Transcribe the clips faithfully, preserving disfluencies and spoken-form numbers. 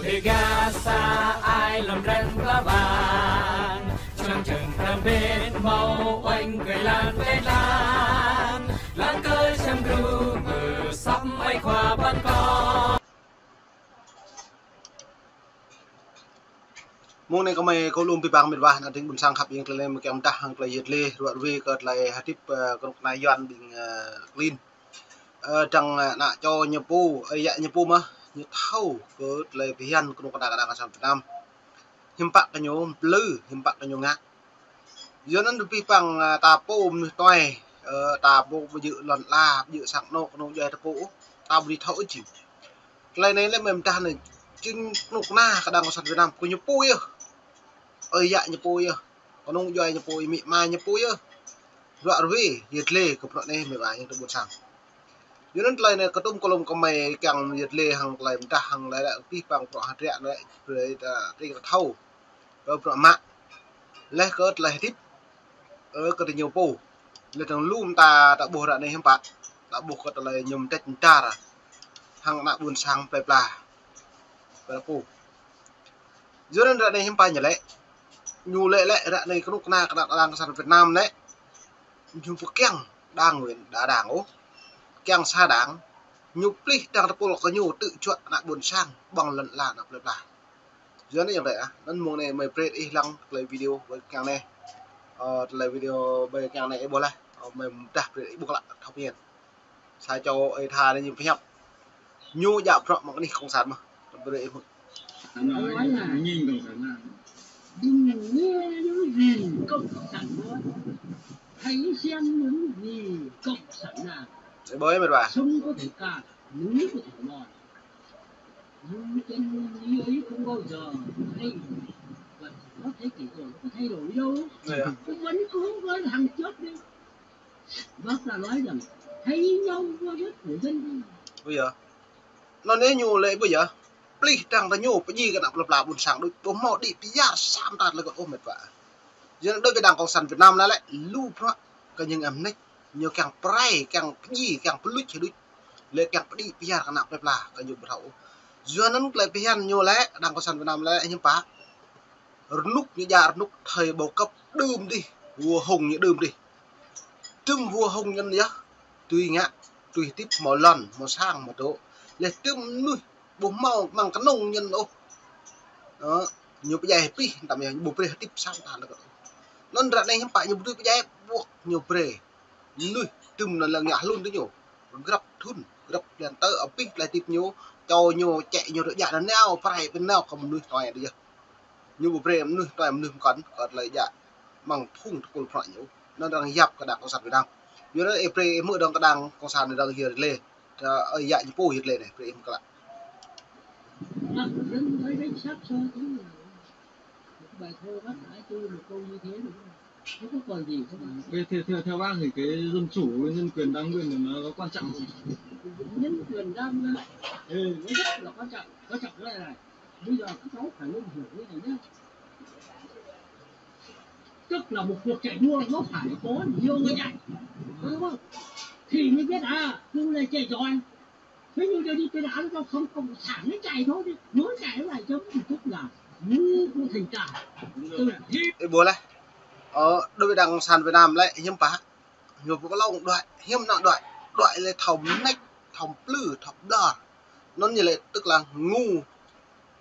Gasa ai lăm răng pla bang, čang čang răng bên mâo oanh kơi lan kơi lan, lan kơi čang gru mơ săp ai khua ban kơ. Mông anai kơmơi kơ lŏm pĭ păng mĭt wa, ană tring ƀuôn sang khăp iăng tơlơi mơkiăng mơdah hăng tơlơi yet lê, ruă ruê kơ tơlơi hơdip, ơ, kơnuk kơna Yuan ƀing, ơ, klin. Ơ, dăng, ơ, ană čô ñu pô, ơi yă ñu pô mơh, ñu thâo kơ tơlơi phiăn kơnuk kơna kơđang kơsan Việt Nam. Hiư̆m pă kơ ñu plư, hiư̆m pă kơ ñu ngă. Yua anŭn tơpĭ păng, ơ, ta pô mơnuih tuai, ơ, ta pô ƀu djơ̆ lŏn ala, ƀu djơ̆ sang anŏ, kơnung djuai ta pô ôh, ta ƀu dưi thâo ôh jing. Tơlơi anai lĕ mơ̆ mơdah anai, jing kơnuk kơna kơđang kơsan Việt Nam, kơ ñu pô yơh. Ơi yă ñu pô yơh. Kơnung djuai ñu pô, amĭ ama ñu pô yơh. Ruă ruê, yet lê kơ bruă anai mĭt wa iăng tơ ƀuôn sang. Yua anŭn tơlơi anai kơtum kơ lŏm kơmơi kiăng yet lê hăng tơlơi mơdah hăng tơlơi lăi pĭ păng bruă hơdră anai, brơi ta tring ta thâo. Kơ bruă mă. Laih kơ tơlơi hơdip. Ơ, kơ tơ ñu pô. Laih dơ̆ng lŏm ta, ta ƀuh ră anai hiư̆m pă. Ta ƀuh kơ tơlơi ñu mơdĕč mơdar. Hăng ană ƀuôn sang plơi pla. Plơi pô. Yua anŭn ră anai hiư̆m pă ñu lĕ. Ñu lĕ lĕ ră anai kơnuk kơna kơđang kơsan Việt Nam lĕ. Ñu ƀu kiăng đảng viên đa đảng ôh. Kiăng sa đảng. Ñu plih dăng tơpul kơ ñu tŭ juă ană ƀuôn sang ƀơ̆ng lŏn ala ană plơi pla. Yua anŭn yơh ră ah. Anŭn mông anai mơi brơi ih lăng tơlơi video ƀơi kiăng anai. Ơ, tơlơi video ƀơi kiăng anai ih ƀuh laih. Ơ, mơi mơdah brơi ih ƀuh klă thâo pơmĭn. Sa čô ơi tha anai ñu pơhiăp. Ñu djă bruă mơ̆ng anih cộng sản mơh. Brơi ih hmư̆. Đừng nghe những gì cộng sản nói. Hãy xem những gì cộng sản làm. Ih ƀuh mĭt wa. Sông có thể cạn, núi có thể mòn. Những chân lý ấy không bao giờ thay đổi. Và chỉ có thế kỷ rồi nó có thay đổi đi đâu. Vậy à? Cũng vẫn cứ với hàng trước đi. Bác đã nói rằng thấy nhau qua đất của dân. Ƀu djơ̆. Anŭn anai ñu lĕ ƀu djơ̆. Plih dăng tơ ñu pơdjai kơ ană plơi pla ƀuôn sang đôč ƀu hmâo đĭ pơyơr sa mơta tơlơi kơ ôh mĭt wa. Yua anŭn đối với đảng cộng sản Việt Nam anai lĕ lu bruă kơ ñu ngă mơneč, ñu kiăng pơrai, kiăng pơdjai, kiăng pơluč hơđuč. Lĕ kiăng pơđĭ pơyơr kơ ană plơi pla kơ ñu ƀu thâo ôh. Yua anŭn tơlơi phiăn ñu lĕ đảng cộng sản Việt Nam lĕ hiư̆m pă. Rơnŭk ñu djă rơnŭk thời bao cấp đưm dih, vua hùng ñu đưm dih. Tơm vua hùng ñu yơh, tui ngă, tui hơdip hmâo lŏn, hmâo sang, hmâo dŏ. Laih tơm mơnuih ƀu hmâo mơ̆ng kơnung ñu ôh. Ơ, ñu pơdjai hơpĭ, tăm yơh, ƀu brơi hơdip sa mơta tơlơi kơ ôh. Anŭn ră anai hiư̆m pă ñu ƀu dưi pơdjai, ƀuh ñu brơi. Mơnuih tơm anŭn lăng ngă hlŭn tơ ñu. Grăp thŭn, grăp blan tơ, abih tơlơi hơdip ñu, čô ñu, čĕ ñu, rơđah anŭn nao, pơrai pơnao kơ mơnuih tuai adih yơh. Ñu ƀu brơi mơnuih tuai mơnuih mơkŏn, kơ tơlơi djă mơ̆ng phung tơpul prăk ñu. Anŭn arăng yap kơ đảng cộng sản Việt Nam. Yua anŭn ih brơi ih hmư̆ dơ̆ng kơ đảng cộng sản anai dơ̆ng yet lê. Ơ, ơi yă ñu pô yet lê anai, brơi ih hmư̆ klă. Bài thơ bác Ái Tư một câu như thế rồi. Thế có còn gì không ạ? Cái theo, theo, theo bác thì cái dân chủ với nhân quyền đa nguyên là nó có quan trọng không? Nhân quyền đa nguyên, ừ, nó rất là quan trọng. Quan trọng là này. Bây giờ các cháu phải nên hiểu như này nhá. Tức là một cuộc chạy đua nó phải có nhiều người chạy, đúng không? Thì mới biết à, tương lai chạy giỏi. Thế nhưng giờ đi cái đảng cho không cộng sản nó chạy thôi đi, nó chạy lại chấm một chút là như cũng thành cả. Tức là thế. Ih ƀuh laih. Ơ, đối với đảng cộng sản Việt Nam lĕ hiư̆m pă. Ñu ƀu kơ lông đuaĭ, hiư̆m nă đuaĭ. Đuaĭ lĕ thâo mơneč, thâo plư, thâo ƀlŏr. Anŭn ñu lĕ tức là ngu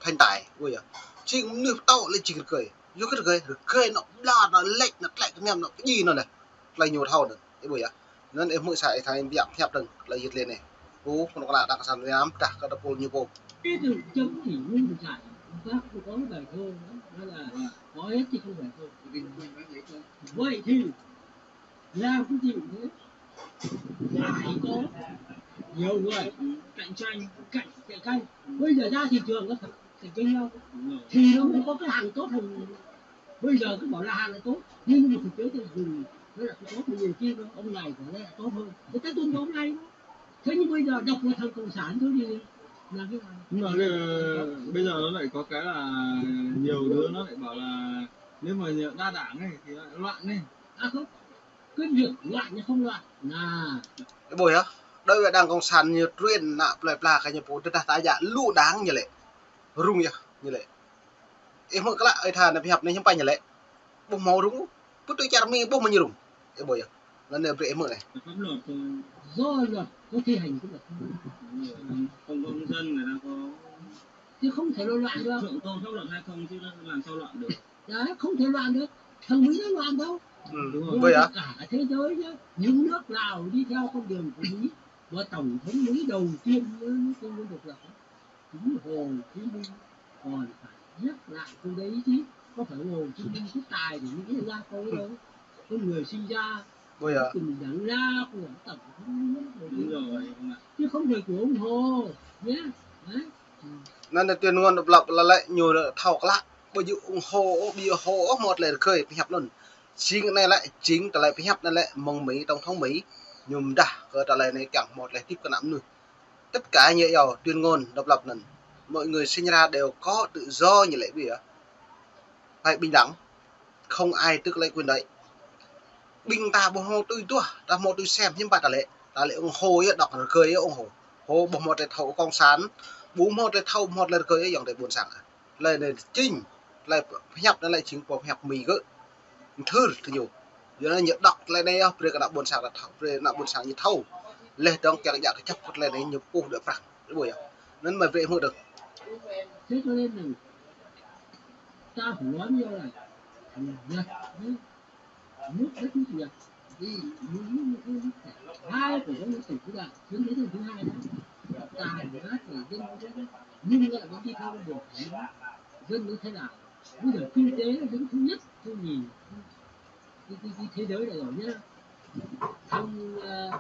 thành tài, ƀuh yơh. Jing mơnuih pơtô lĕ jing rơgơi. Yua kơ rơgơi, rơgơi nă ƀlŏr, nă lĕč, nă tlĕ kơñăm, nă pơdjai anŭn lĕ. Tơlơi ñu thâo anŭn, ih ƀuh yơh. Anŭn ih hmư̆ sa ih tha ih biă hiăp dơ̆ng, tơlơi yet lê anai. Ơ, kơnuk kơna đảng cộng sản Việt Nam, dah kơ tơpul ñu pô. Cái từ chống thì ngu thì phải, bác cũng có bài thơ đó, đó là có hết chứ không phải không. Vậy thì làm cái gì thế? Phải có nhiều người cạnh tranh, cạnh, cạnh tranh. Bây giờ ra thị trường nó cạnh tranh nhau. Thì nó mới có cái hàng tốt hơn. Bây giờ cứ bảo là hàng là tốt, nhưng mà thực tế tiêu dùng nó lại không tốt, nhiều khi nó, ông này của nó lại tốt hơn. Thì cái tuân thủ ông này thôi. Thế nhưng bây giờ độc là thằng cộng sản thôi thì làm thế nào? Nhưng mà bây giờ, bây giờ nó lại có cái là nhiều đứa nó lại bảo là nếu mà đa đảng ấy thì nó lại loạn ấy. À không, cái việc loạn nó không loạn. Là ih ƀuh yơh, đối với đảng cộng sản ñu truyền nă plơi pla kơ ñu pô tơdah ta djă lu đảng ñu lĕ. Rŭng yơh, ñu lĕ. Ih hmư̆ klă, ơi tha anai pơhiăp anai hiư̆m pă ñu lĕ. Ƀu hmâo rŭng, pơtui čar Mi ƀu hmâo ñu rŭng. Ih ƀuh yơh. Anŭn anai brơi ih hmư̆ anai. Do luật có thi hành cái luật. Không có công dân người ta có. Chứ không thể loạn được. Thượng tôn pháp luật hay không chứ nó làm sao loạn được. Đấy, không thể loạn được. Thằng Mỹ nó loạn đâu. Ừ, đúng rồi. Cả thế giới nhá, những nước nào đi theo con đường của Mỹ, mà tổng thống Mỹ đầu tiên nhá, nó tuyên ngôn độc lập. Chính Hồ Chí Minh còn phải nhắc lại câu đấy chứ. Có phải Hồ Chí Minh có tài để nghĩ ra câu ấy đâu. Con người sinh ra Ôi giời. Cùng đẳng lá của tổng thống Đúng rồi, đúng không ạ? Chứ không phải của ông Hồ nhé. Đấy. Anŭn anai tuyên ngôn độc lập lĕ ñu thâo klă. Ƀu djơ̆ ủng hộ, ƀu djơ̆ ủng hộ ôh mơ̆ tơlơi rơgơi pơhiăp anŭn. Jing anai lĕ, jing tơlơi pơhiăp anai lĕ, mơ̆ng Mi, tổng thống Mi, ñu pơdah kơ tơlơi anai kiăng hmâo tơlơi hơdip kơ ană mơnuih. Tất cả ñu iâu tuyên ngôn độc lập anŭn. Mọi người sinh ra đều có tự do ñu lĕ ƀiă. Phải bình đẳng. Không ai tước lấy quyền đấy. Ƀing ta ƀu hmâo tui duah, ta hmâo tui sem, hiư̆m pă ta lĕ. Ta lĕ ủng hộ yơh, đŏk rơgơi yơh ủng hộ. Hô ƀu hmâo tơlơi thâo cộng sản, ƀu hmâo tơlơi thâo, ƀu hmâo tơlơi rơgơi yơh, ayŏng adơi ƀôn sang. Tơlơi anai jing, tơlơi pơhiăp anai lĕ jing pô pơhiăp Mi gơ̆. Thưr tơ ñu. Yua anŭn ñu đŏk tơlơi anai yơh, brơi kơ ană ƀôn sang ta thâo, brơi ană ƀôn sang ñu thâo. Laih dơ̆ng kiăng djă kơjăp kơ tơlơi anai ñu puh đuaĭ prăk. Ih ƀuh yơh. Anŭn mơ̆ brơi ih hmư̆ dơ̆ng. Thế cho nên là ta phải nói như là Nhật với nước đất nước Nhật. Vì những nước, nước, nước, hai của các nước tỉnh chúng ta chiếm thế giới thứ hai đó. Tài hóa của dân, nhưng lại vẫn đi theo đường phản động. Dân nó thế nào? Bây giờ kinh tế nó đứng thứ nhất, thứ nhì, cái, cái, cái thế giới này rồi nhá. Thằng, ờ,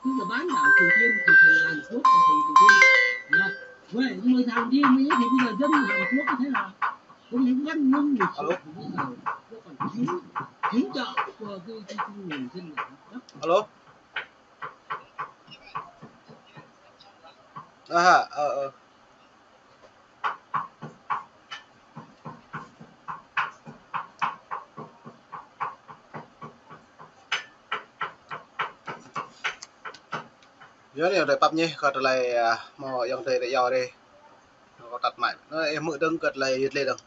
tức là bán đảo Triều Tiên thì thằng Hàn Quốc và thằng Triều Tiên. Nhá. Vậy nhưng mà thằng Triều Tiên thì bây giờ dân Hàn Quốc nó thế nào? Có những văn minh lịch sử Alo. Thì bây giờ nó còn cứu, cứu trợ cho cái, cái, cái người dân ở Hàn Quốc. Alo. Aha, ờ, ờ. Yua anai ayŏng adơi pap ñe, kơ tơlơi, ah, mơ̆ ayŏng adơi ră yua dih. Kơ tăt mai. Anŭn ih hmư̆ dơ̆ng kơ tơlơi yơh lĕ dơ̆ng.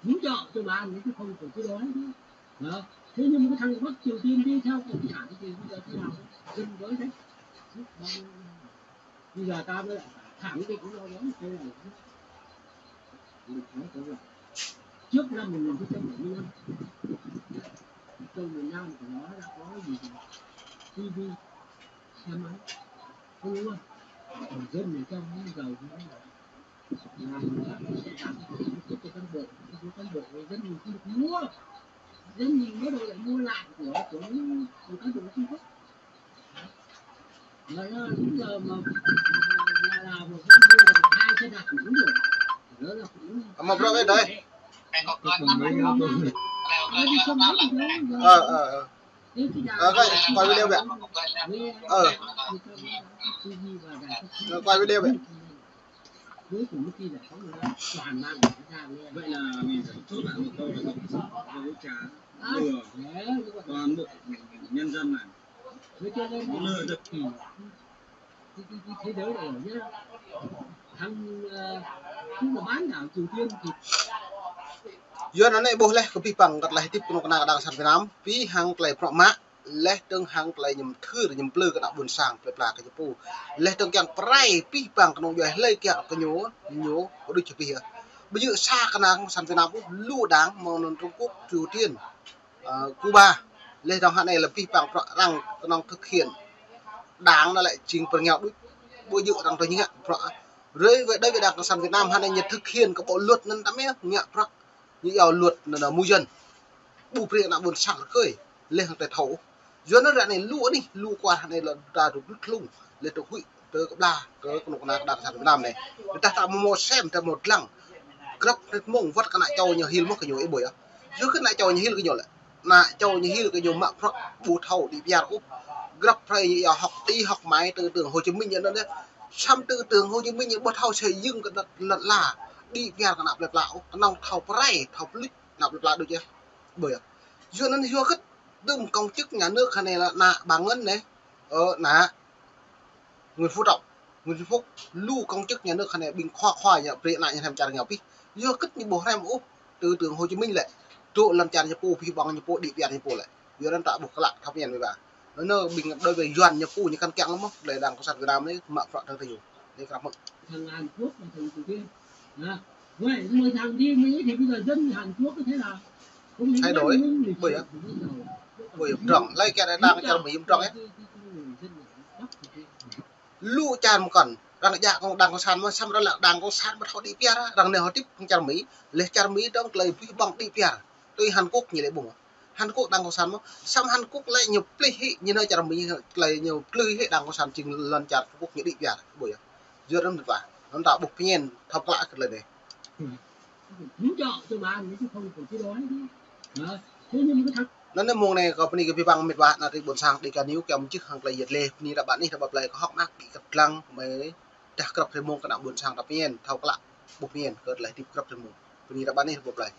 Hỗ trợ cho bạn những cái không phải cái đó. Đó. Thế nhưng mà cái thằng Bắc Triều Tiên đi theo Cộng sản thì bây giờ thế nào? Dân với đấy. Bây giờ ta mới lại khẳng định nó đó, cái này. Mình nói thế là trước năm một nghìn chín trăm bảy mươi lăm, trong miền Nam của nó đã có gì? Ti vi, xe máy. Không đúng không? Còn dân miền trong bây giờ thì nó là làm, làm, làm, làm, làm, làm, làm, làm, dân mình không được mua. Dân mình bắt đầu lại mua lại của, của, của cán bộ Trung Quốc. Mà nó, lúc giờ mà, mà, mà Lào mà cũng mua được hai xe đạp cũng đủ. Đó là cũng Ama bro cái đấy. Nó đi xe máy thì nó, Ờ, ờ, ờ. Thế thì Ờ, cái, quay video vậy. Ờ. Ờ, quay video vậy. Cuối cùng cái giải phóng nó toàn mang của chúng ta nghe. Vậy là mình phải chốt lại một câu là Cộng sản vô trá, lừa toàn bộ nhân dân này. Với cho nên nó lừa được. Cái, cái, cái thế giới này nhá. Thằng, ờ, chúng nó bán đảo Triều Tiên thì Yua anŭn anai ih ƀuh laih kơ abih bang kơ tơlơi hơdip kơnuk kơna kơ Đảng Cộng sản Việt Nam, abih hăng tơlơi prŏ mă, laih dơ̆ng hăng tơlơi ñu mơthưr, ñu mơplư kơ ană ƀôn sang, plơi pla kơ ñu pô. Laih dơ̆ng kiăng pơrai abih bang kơnung djuai hlơi kiăng kơ ñu, ñu, kơ đôč čơ abih yơh. Ƀu djơ̆ sa kơna Cộng sản Việt Nam ôh, lu đảng mơ̆ng anŭn Trung Quốc, Triều Tiên, ờ, Cuba. Laih dơ̆ng hă anai lĕ abih bang prŏ arăng kơnơ̆ng thực hiện đảng anŭn lĕ jing pơrơngiao đôč. Ƀu djơ̆ arăng tơ ñu ngă prŏ. Rơi với, đối với Đảng Cộng sản Việt Nam hă anai ñu thực hiện kơ bộ luật anŭn tăm yơh ngă prŏ. Ñu iâu luật anŭn anai mơ̆ dân. Ƀu brơi ană ƀôn sang rơgơi. Laih hăng tơlơi thâo. Yua anŭn ră anai lu anih, lu kwar anai lĕ ta dŏ đŭt hlung. Laih dŏ huĭ, tơ kơplah, tơ kơnuk kơna kơ Đảng Cộng sản Việt Nam anai. Tơdah ta mơ̆ mơ̆ sem, ta mơ̆ dlăng. Grăp hnĭt mông wơ̆t kơ ană čô ñu hil mơ̆ kơ ñu ih ƀuh yơh. Yua kơ ană čô ñu hil kơ ñu lĕ. Ană čô ñu hil kơ ñu mă prŏ ƀu thâo đĭ pơyar ôh. Grăp hrơi ñu iâu học đi học mãi tư tưởng Hồ Chí Minh ñu anŭn yơh. Samơ̆ tư tưởng Hồ Chí Minh ñu ƀu thâo xây dựng kơ lŏn, lŏn ala. Đĭ pơyar kơ ană plơi pla ôh. Kơnơ̆ng thâo pơrai, thâo pơluč ană plơi pla đôč yơh. Ƀuh yơh. Yua anŭn yua kơ đơ̆m công chức nhà nước hă anai lĕ ană Bà Ngân anai. Ơ, ană Nguyễn Phú Trọng. Nguyễn Xuân Phúc, lu công chức nhà nước hơnai ƀing khua khua ñu brơi ană ñu hrăm čar ñu pih. Yua kơ ñu ƀu hrăm ôh tư tưởng Hồ Chí Minh lĕ. Dŏ lŏn čar ñu pô, pih ƀơ̆ng ñu pô, đĭ piar ñu pô lĕ. Yua anŭn ta ƀuh klă thâo pơmĭn wơ̆t ƀă. Anŭn ƀing đối với Yuan ñu pô ñu kăn kiăng lắm mơ̆n, lĕ Đảng Cộng sản Việt Nam anai mă bruă tơ̆ng tơyu. Anai krăp mơ̆n. Thằng Hàn Quốc và thằng Triều Tiên. Hả? Vậy mà thằng đi Mỹ thì bây giờ dân Hàn Quốc có thế nào? Không những Thay đổi, Bắc Ninh, lịch ƀơi sử á. Của dân giàu. Ƀơi yơh, pơdrŏng. Lơi kiăng Đảng čar Mỹ pơdrọng yơh. Dân Bắc Triều Tiên. Lu čar mơkăn, arăng djă kơ Đảng Cộng sản mơ̆, samơ̆ arăng lăi Đảng Cộng sản mơ̆ thâo đĭ piar, arăng anai hơdip kơ čar Mỹ, lĕ čar Mỹ dŏng tơlơi pih ƀơ̆ng đĭ piar. Tui Hàn Quốc ñu lĕ ƀơ̆ng. Hàn Quốc Đảng Cộng sản mơ̆, samơ̆ Hàn Quốc lĕ ñu plih hĭ, ñu nao čar Mỹ, tơlơi ñu plih hĭ Đảng Cộng sản jing lŏn čar Trung Quốc ñu đĭ piar, ƀơi yơh. Yua anŭn ta, anŭn ta ƀuh pơmĭn, thâo klă kơ tơlơi anai. Hỗ trợ cho bà Hàn chứ không phải cái đó chứ. Đó. Thế nhưng mà cái thằng Anŭn anai mông anai kâo bơni kơ abih bang met wa ană tring ƀôn sang Dega News kiăng mơčih hăng tơlơi yet lĕ, bơni ră ƀă anih ră ƀă plơi kơ hŏk mơak đĭ kơtang mơi dah krăp hrơi mông kơ ană ƀôn sang ta pơmĭn, thâo klă, ƀuh pơmĭn kơ tơlơi hơdip krăp hrơi mông. Bơni ră ƀă anih ră ƀă plơi.